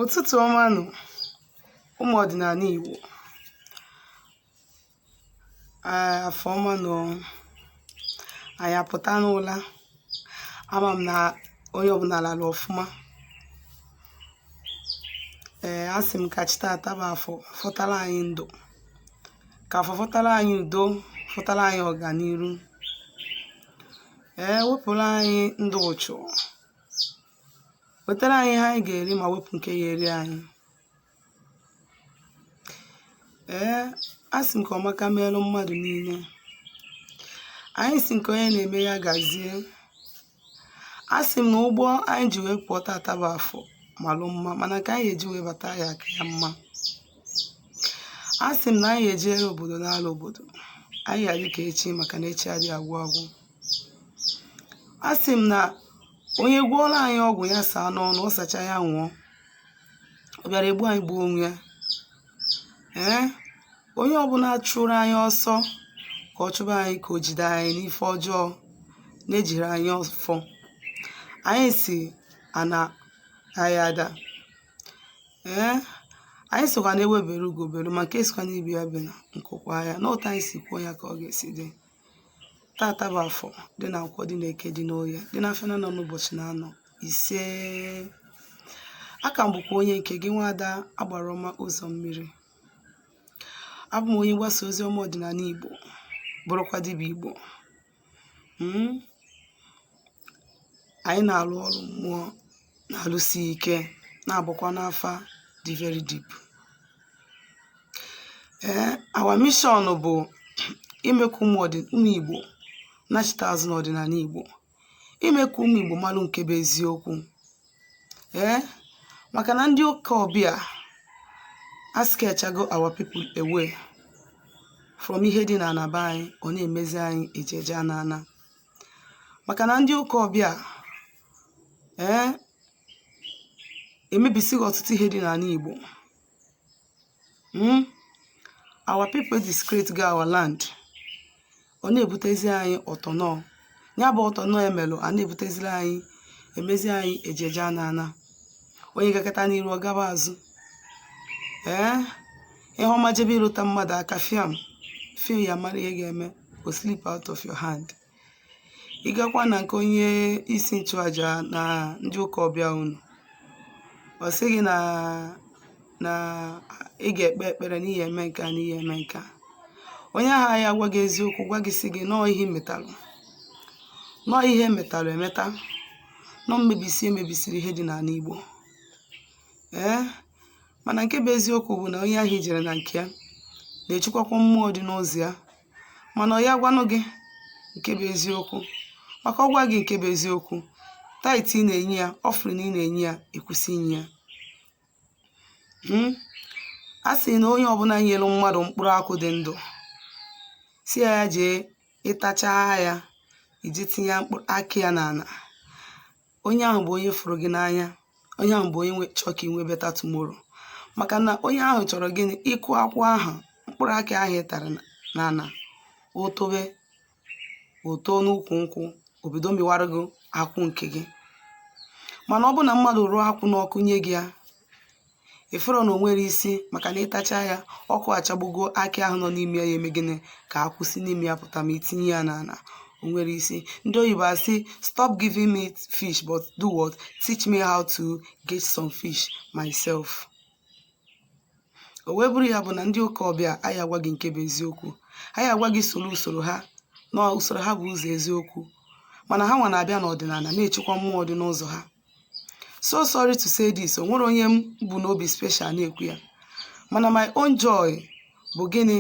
Ụtụtụ ọma nụ, ụmụ ọdịnala Igbo. Ee, afọ ọma nụ. Anyị apụta n'ụla. Ama m na onye ọbụla lara ọfụma. Ee, asị m ka chi tata bụ afọ fọtara anyị ndụ, ka afọ fọtara anyị udo, fọtara anyị ọganiru, ee, wepụrụ anyị ndụ ụchụ, wetara anyị ihe anyị ga-eri ma wepụ nke ya eri anyị. Ee, asị m ka ọmaka meelụ mmadụ niile. Anyị si nke onye na-eme ya gazie. Asị m na ụgbọ anyị ji wee pụọ tata bụ afọ malụ mma, mana nke anyị eji wee bata ya aka ya mma. Asị m na anyị ejere obodo n'ala obodo anyị adị ka echi, maka na echi adịghị agwụ agwụ. Asị m na onye gwọọrọ anyị ọgwụ ya saa n'ọnụ, ọ sacha ya nwụọ, ọ bịara egbu anyị gbuo onwe ya. Ee, onye ọbụla chụrụ anyị ọsọ ka ọ chụba anyị, ka o jide anyị n'ife ọjọọ na-ejiri anyị ọfọ, anyị si ana anyị ada. Ee, anyị sịkwa na ewebere ugo belu, ma nke sikwa n'ibe ya bena nkụkwa ya n'otu anyị si kwuo ya ka ọ ga-esi dị. Tata bụ afọ dị na nkwọ, dị na eke, dị n'oye, dị n'afọ na nọ n'ụbọchị na anọ ise. Aka m bụkwa onye nke gị, nwaada agbara ọma ụzọ mmiri. Abụ m onye mgbasa ozi ọma ọdịnala Igbo, bụrụkwa dibịa Igbo. Anyị na-alụ ọrụ mmụọ, na-alụsi ike, na-agbakwa n'afa dị very deep. Ee, our mission bụ ime ka ụmụ Igbo nachite azụ n'ọdịnala Igbo, ime ka ụmụ Igbo malụ nke bụ eziokwu. Ee, maka na ndị ụka ọbịa ascarechago our people away from ihe dị na be anyị. Ọ na-emezi anyị ejeje anana, maka na ndị ụka ọbịa, ee, emebisighị ọtụtụ ihe dị n'ala Igbo. Our people desecrate go our land. Ọ na-ebutezi anyị ọtọnọ ya bụ ọtọnọ emelụ a na-ebuteziri anyị, emezi anyị ejeje anana. Onye gakọta n'iru, ọ gaba azụ. Ee, ihe ọma jebe ịrụta mmadụ aka, fiam fim ya mara ihe ga-eme, o slip out of your hand. Ịgakwa na nke onye isi nchụaja na ndị ụka ọbịa unu, ọ sị gị na ị ga-ekpe ekpere n'ihi eme nke a, n'ihi eme nke a. Onye ahụ ya agwa gị eziokwu, gwa gị sị gị nọọ ihe metalụ, nọọ ihe metalụ emeta, nọọ mmebisi emebisiri ihe dị n'ala Igbo. Ee, mana nke bụ eziokwu bụ na onye ahụ ijere na nke ya na-echukwakwa mmụọ dị n'ụzọ ya, mana ọ ya gwanụ gị nke bụ eziokwu, maka ọ gwa gị nke bụ eziokwu, tithe ị na-enye ya, offering ị na-enye ya, ekwụsị inye ya. A sị na onye ọbụla nyere mmadụ mkpụrụ akwụ dị ndụ, si ya ya jee ịtachaa ya, iji tinye mkpụrụ akị ya n'ala, onye ahụ bụ onye fụrụ gị n'anya, onye ahụ bụ onye chọọ ka ị nwee better tomorrow, maka na onye ahụ chọrọ gịnị? Ịkụ akwụ ahụ, mkpụrụ akị ahụ ị tara n'ala, o tobe, o too n'ukwu nkwụ, o bido mịwara gị akwụ nke gị. Mana ọ bụ na mmadụ rụọ akwụ n'ọkụ nye gị ya, ịfụrọ na o nwere isi, maka na ịtacha ya, ọkụ achagbugo akị ahụ nọ n'ime ya, eme gịnị? Ka akwụ si n'ime ya pụta. Ma itinye ya n'ala, o nwere isi. Ndị oyibo asị, "Stop giving me fish, but do what? Teach me how to get some fish myself." O wee bụrụ ya bụ na ndị ụka ọbịa anyị agwa gị nke bụ eziokwu, anyị agwa gị soro usoro ha, na usoro ha bụ ụzọ eziokwu, mana ha nwa na-abịa n'ọdịnala na-echekwa mmụọ dị n'ụzọ ha. So sorry to say this, o nwere onye m bụ n'obi special na-ekwu ya, mana my own joy bụ gịnị?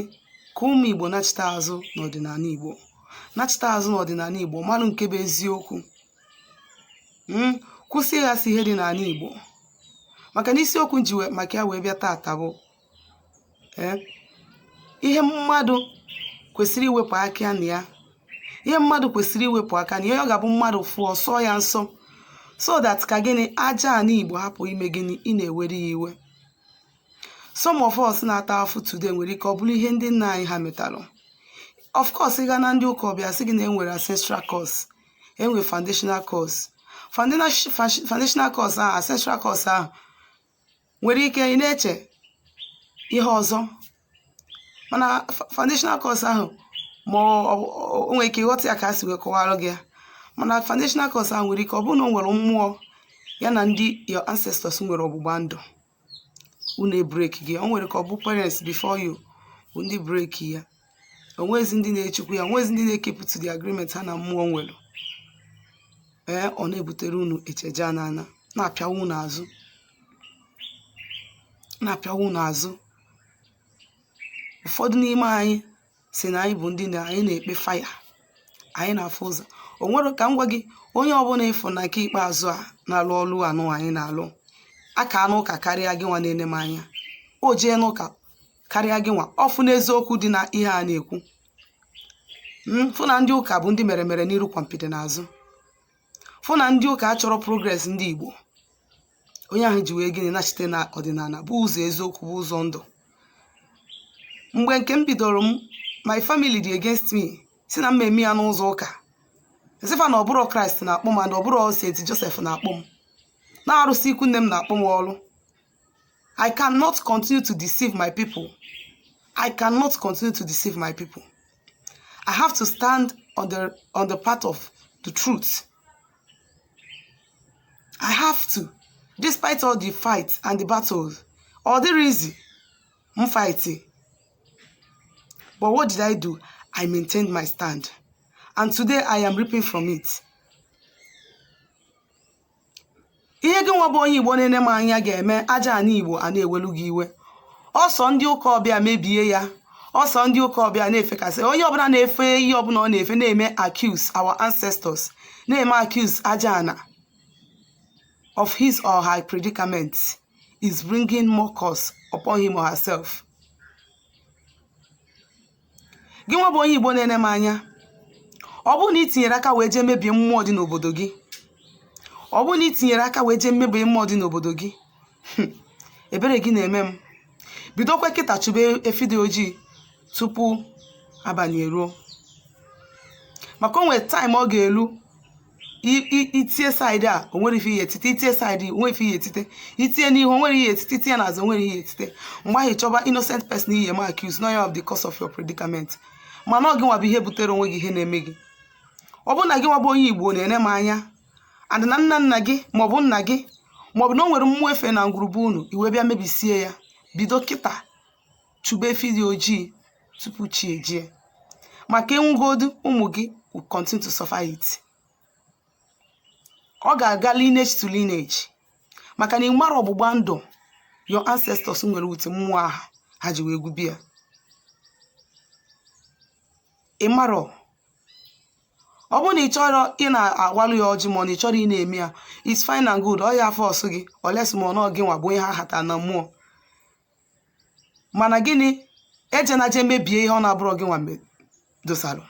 Ka ụmụ Igbo nachite azụ n'ọdịnala Igbo, nachite azụ n'ọdịnala Igbo, marụ nke bụ eziokwu, kwụsị ịghasị ihe dị n'ala Igbo. Maka na isiokwu m ji maka ya wee bịa tata bụ, ee, ihe mmadụ kwesịrị iwepụ aka na ya, ihe mmadụ kwesịrị iwepụ aka na ihe ọ ga-abụ mmadụ fụọ sọọ ya nsọ, so that ka gịnị? Aja ana Igbo hapụ ime gịnị? Ị na-ewere ya iwe. Some of us na-ata afụ today nwere ike ọ bụrụ ihe ndị nna anyị ha metalụ. Of course, ị ga na ndị ụka ọbịa, sị gị na enwere ancestral curse, enwere foundational curse. Foundational curse ahụ, ancestral curse ahụ. Nwere ike ị na-eche ihe ọzọ, mana foundational curse ahụ, ma o nwere ike ịghọta ya ka a si wee kọwara gị ya, mana foundational curse ahụ nwere ike ọ bụrụ na o nwere mmụọ ya na ndị your ancestors nwere ọgbụgba ndụ, unu ebreak gị. O nwere ka ọ bụ parents before you bụ ndị break ya. Onwezi ndị na-echukwu ya, onwezi ndị na-ekeep to the agreement ha na mmụọ nwere. Ee, ọ na-ebutere unu echeje n'ana, na-apịawa unu azụ, na-apịawa unu azụ. Ụfọdụ n'ime anyị si na anyị bụ ndị na anyị na-ekpe faya, anyị na-afụ ụzọ. O nwere ka m gwa gị, onye ọbụla ịfụ na nke ikpeazụ a na-alụ ọlụ anụ anyị na-alụ aka n'ụka karịa gị nwa na-ene m anya, o jee n'ụka karịa gị nwa, ọfụ n'eziokwu dị na ihe a na-ekwu. Fụ na ndị ụka bụ ndị mere mere n'iru, kwampide n'azụ. Fụ na ndị ụka achọrọ progress ndị Igbo. Onye ahụ ji wee gịnị nachite na ọdịnala bụ ụzọ eziokwu, bụ ụzọ ndụ. Mgbe nke m bidoro m, my family dị against me, si na m eme ya n'ụzọ ụka. Sịfa na ọbụrụ Kraịst na-akpọ m, na ọbụrụ St. Joseph na-akpọ m, na-arụsị ikwu nne m na-akpọ m ọrụ. I cannot continue to deceive my people. I cannot continue to deceive my people. I have to stand on the path of the truth. I have to, despite all the fights and the battles. Ọ dịrị easy m fight, but what did I do? I maintained my stand, and today I am reaping from it. Ihe gị nwa bụ onye Igbo na-ene m anya ga-eme, aja ana Igbo a na-ewelu gị iwe. Ọsọ ndị ụka ọbịa mebie ya, ọsọ ndị ụka ọbịa na-efekasị. Onye ọbụla na-efe ihe ọbụla ọ na-efe na-eme accuse our ancestors, na-eme accuse aja ana of his or her predicament, is bringing more curse upon him or herself. Gị nwa bụ onye Igbo na-ene m anya, ọ bụrụ na ị tinyere aka wee jee mebie mmụọ dị n'obodo gị, ọ bụrụ na ị tinyere aka wee jee mebie mmụọ dị n'obodo gị, ebere gị na-eme m. Bidokwa kịta chụba efi dị ojii tupu abalị eruo, maka o nwere time ọ ga-elu, itie side a, o nwere ife ihe etite, itie side, o nwere ife ihe etite, itie n'ihu, o nwere ihe etite, itie n'azụ, o nwere ihe etite. Mgbe ahụ, ịchọba innocent person ihe ma accuse no of the cause of your predicament, mana ọ gị nwa bụ ihe butere onwe gị ihe na-eme gị. Ọ bụrụ na gị nwa bụ onye Igbo na-ene m anya, and na nna nna gị maọbụ nna gị maọbụ na o nwere mmụọ efe na ngwurube unu, iwe bịa mebisie ya, bido kịta chụba efi dị ojii tupu chi ejie, maka enwugodu ụmụ gị will continue to suffer it. Ọ ga-aga lineage to lineage, maka na ị mara ọgbụgba ndụ your ancestors nwere with mmụọ ahụ ha ji wee gwubi ya. Ị marọ. Ọ bụrụ na ị chọrọ ị na-agwalụ ya ọjị, ma ọ na ị chọrọ ị na-eme ya, it's fine and good. Ọ ya afọ ọsụ gị oles, ma ọ na gị nwa bụ onye ha hata na mmụọ. Mana gịnị ejena je mebie ihe ọ na-abụrọ gị nwa dosalụ?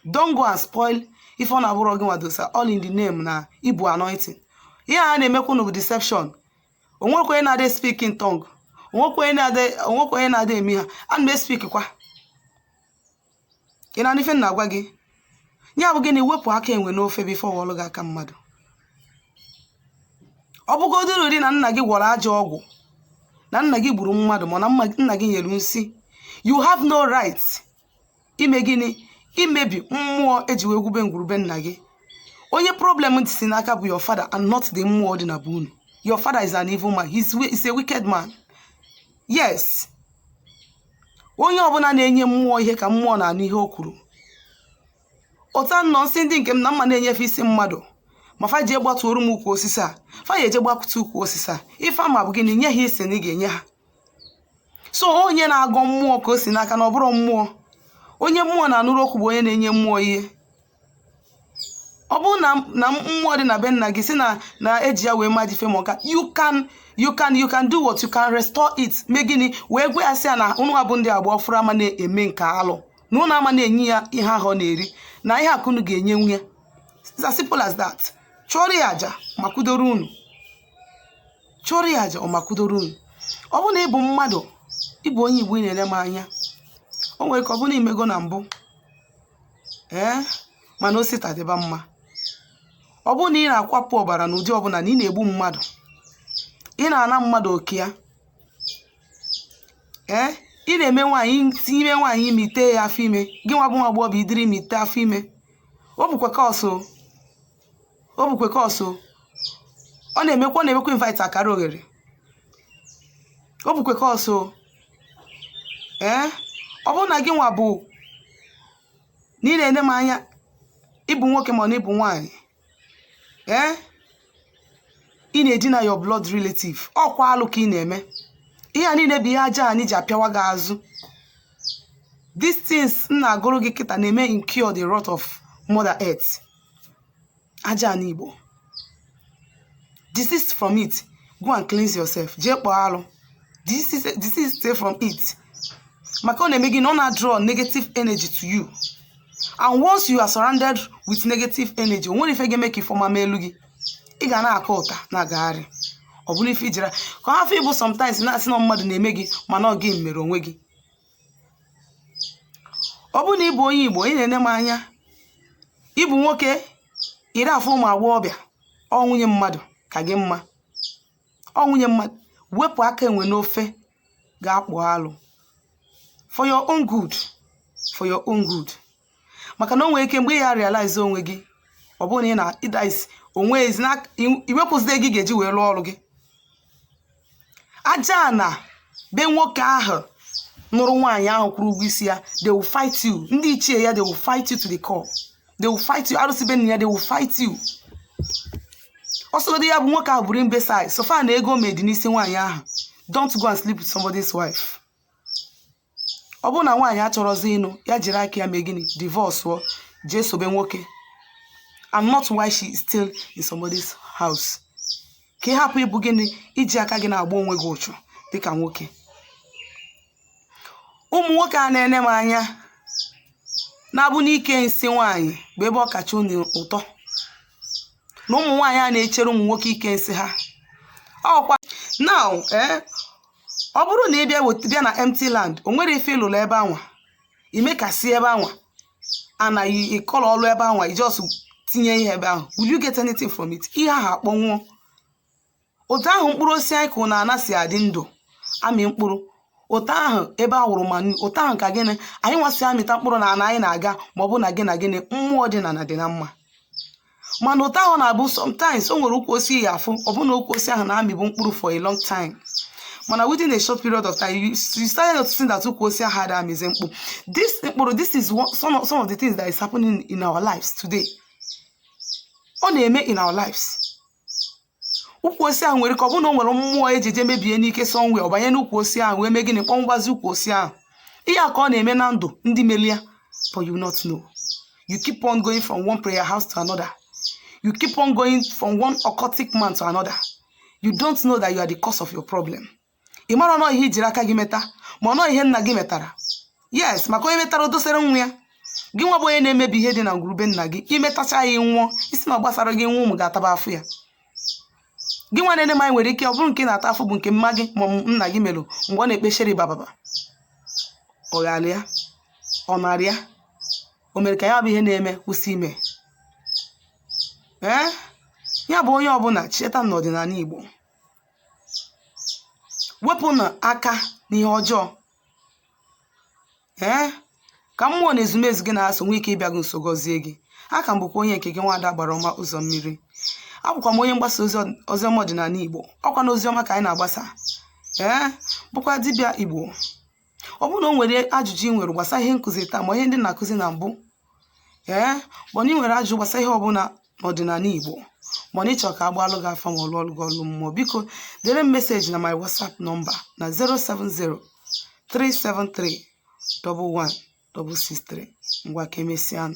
Don't go and spoil ife ọ na-abụrọ gị nwa dosa, all in the name na ibu anointing. Ihe a na-emekwa unu bụ deception. Onwekwa onye na-adị speak in tongue, onwekwa onye na-adị eme ha. Ana m speak kwa. Ị na ife m na-agwa gị ya bụ gịnị? Wepụ aka enwe n'ofe before ọlụ gị aka mmadụ. Ọ bụgodoro dị na nna gị gwọrọ ajọ ọgwụ, na nna gị gburu mmadụ, ma na nna gị nyere nsị, you have no right ime gịnị? Imebi mmụọ eji wee gwube ngwurube nna gị. Onye problem si n'aka bụ your father and not the mmụọ dị na be unu. Your father is an evil man. He's a wicked man, yes. Onye ọbụla na-enye mmụọ ihe ka mmụọ na-anụ ihe o kwuru. Ụta nnọọ nsị ndị nke m na mma na-enyefe isi mmadụ, ma fa ji gbatuoro m ukwu osisi a, fa ya eje gbakụta ukwu osisi a. Ife ama bụ gịnị? Nye ha isi na ị ga-enye ha. So onye na-agọ mmụọ ka o si n'aka na ọ bụrụ mmụọ. Onye mmụọ na-anụrụ okwu bụ onye na-enye mmụọ ihe. Ọ bụrụ na mmụọ dị na be nna gị si na na-eji ya wee maji fem ọka, you can do what you can, restore it. Mee gịnị? Wee gwa ya sị ya na unu abụ ndị agba ọfụrụ ama na-eme nke alụ, na unu ama na-enye ya ihe ahụ ọ na-eri, na ihe akụnụ ga-enye nwunye. It's as simple as that. Chụọrọ ya aja ma kwudoro unu, chụọrọ ya aja ọ ma kwudoro unu. Ọ bụrụ na ị bụ mmadụ, ịbụ onye Igbo, ị na-ele m anya, o nwere ka ọ bụrụ na imego na mbụ, ee, mana o sita dịba mma. Ọ bụrụ na ị na-akwapụ ọbara n'ụdị ọbụla, na ị na-egbu mmadụ, Ị na-ana mmadụ oke ya. Ee, ị na-eme nwaanyị, tinye ime nwaanyị ime, ite ya afọ ime. Gị nwa bụ nwa agbọghọ idiri ime, ite afọ ime. O bukwa curse o, o bukwa curse o. Ọ na-emekwa invite akara oghere. O bukwa curse o. Ee, ọ bụrụ na gị nwa bụ na ị na-ene m anya, ịbụ nwoke ma ọ na ịbụ nwaanyị, ee, ị na-edina your blood relative, ọkwa alụ ka ị na-eme. Ihe a niile bụ ihe aja anyị ji apịawa gị azụ. These things m na-agụrụ gị kịta na-eme incur the wrath of Mother Earth, aja ana Igbo. Desist from it. Go and cleanse yourself. Jee kpọọ alụ. Desist from it, maka ọ na-eme gị na ọ na-draw negative energy to you, and once you are surrounded with negative energy, o nwere ife ga-eme ka ifeọma mee elu gị. Ị ga na-akọ ụta na-agagharị. Ọ bụrụ ife ijira ka ọ hafụ ịbụ, sometimes na-asị na mmadụ na-eme gị, mana ọ gị mere onwe gị. Ọ bụrụ na ị bụ onye Igbo, ị na-ene m anya, ịbụ nwoke, iri afọ ụmụ agbọghọbịa, ọ nwunye mmadụ ka gị mma, ọ nwunye mmadụ. Wepụ aka enwe n'ofe, ga-akpụ alụ for your own good, for your own good, maka na o nwere ike mgbe ị ya realize onwe gị, ọ bụrụ na ị na ịdais onwe ezi na iwepụzide gị ga-eji wee rụọ ọrụ gị. Aja na be nwoke ahụ nụrụ nwaanyị ahụ kwụrụ ụgwọ isi ya, they will fight you. Ndị ichie ya, they will fight you to the core. They will fight you. Arụsị be nna ya, they will fight you. Ọsọgodi ya bụ nwoke ahụ bụrụ imbecile, so far na ego medi n'isi nwaanyị ahụ, don't go and sleep with somebody's wife. Ọ bụrụ na nwaanyị achọrọzi ịnụ ya, jiri aka ya mee gịnị? Divorce ọ, jee sobe nwoke, and not why she is still in somebody's house. Ka ị hapụ ịbụ gịnị? Iji aka gị na-agba onwe gị ụchụ dịka nwoke. Ụmụ nwoke a na-ene m anya na-abụ n'ike nsị nwaanyị bụ ebe ọ kacha unu ụtọ, na ụmụ nwaanyị a na-echere ụmụ nwoke ike nsị ha. Ọkwa now, ee, ọ bụrụ na ị bịa bịa na empty land, o nwere ife ịlụrụ ebe anwa, imekasị ebe anwa, anaghị ịkọrọ ọrụ ebe anwa, i just tinye ihe ebe ahụ, will you get anything from it? Ihe ahụ akpọnwụọ. Otu ahụ mkpụrụ osisi anyị kụrụ na ana si adị ndụ, amị mkpụrụ, otu ahụ ebe a wụrụ manu, otu ahụ ka gịnị anyị nwasị amịta mkpụrụ na ana anyị na-aga, ma ọ bụ na gị na gịnị mmụọ dị na dị na mma. Mana otu ahụ na-abụ, sometimes o nwere ukwu osisi ya afụ, ọ bụ na ukwu osisi ahụ na-amịbụ mkpụrụ for a long time, mana within a short period of time you started noticing that ukwu osisi ahụ adịghị amịzi mkpụrụ. This mkpụrụ, this is what, some of the things that is happening in our lives today. Ọ na-eme in our lives. Ukwu osisi ahụ nwere ka ọ bụrụ na o nwere mmụọ eji eje mebie n'ike somewhere, ọ banye n'ukwu osisi ahụ wee mee gịnị? Kpọmgbazi ukwu osisi ahụ. Ihe a ka ọ na-eme na ndụ ndị melia, but you not know. You keep on going from one prayer house to another. You keep on going from one occultic man to another. You don't know that you are the cause of your problem. Ị mara nọ ihe ijiri aka gị meta, ma ọ nọ ihe nna gị metara. Yes, maka onye metara o dosere nwa ya. Gị nwa bụ onye na-emebi ihe dị na ngwurube nna gị, imetacha ya, nwụọ, isi na ọ gbasara gị, nwa ụmụ ga-ataba afụ ya. Gị nwa na-ene m anyị nwere ike ọ bụrụ nke na-ata afụ bụ nke mma gị ma ọ nna gị melụ mgbe ọ na-ekpe bababa. Ọ ghara ya, ọ narị ya, o mere ka ya bụ ihe na-eme kwụsị ime. Ee, ya bụ onye ọbụla cheta n'ọdịnala Igbo, wepụ na aka n'ihe ọjọọ. Ee, ka mmụọ na ezumezu gị na-aso nwee ike ịbịa gị nso, gọzie gị. Aka m bụkwa onye nke gị, nwaada gbara ọma ụzọ mmiri. Abụkwa m onye mgbasa ozi oziọma ọdịnala Igbo. Ọkwa na oziọma ka anyị na-agbasa. Ee, bụkwa dibịa Igbo. Ọ bụrụ na o nwere ajụjụ ị nwere gbasara ihe nkụzi taa, ma ihe ndị na-akụzi na mbụ, ee, bụ na ị nwere ajụjụ gbasara ihe ọbụla n'ọdịnala Igbo, ma na ịchọ ka a gbaalụ gị afa, ma ọ lụọ gị ọlụ mmụọ, biko dere m message na my WhatsApp number na 070 373 11 663. Ngwa, ka emesịanụ.